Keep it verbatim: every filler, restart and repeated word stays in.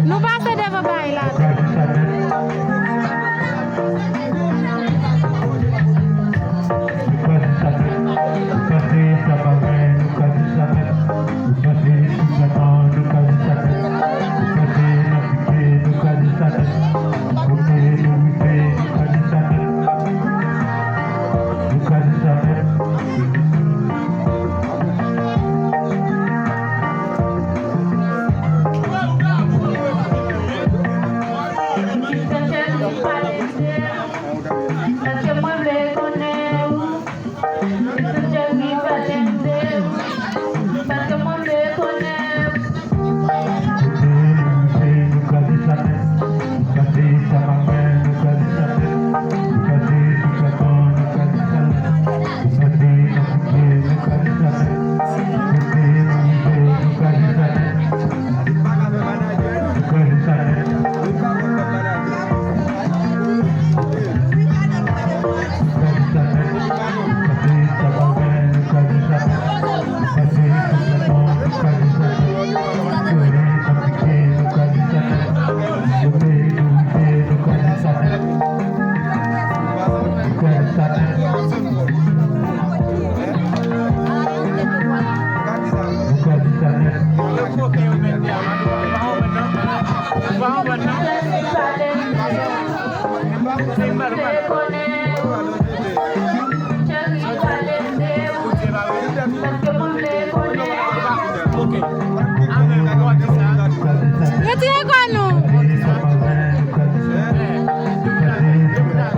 Nou pase devan bagay la. Paske mwen vle konnen ou. Tout Jezi pale m de ou. Paske mwen vle konnen ou.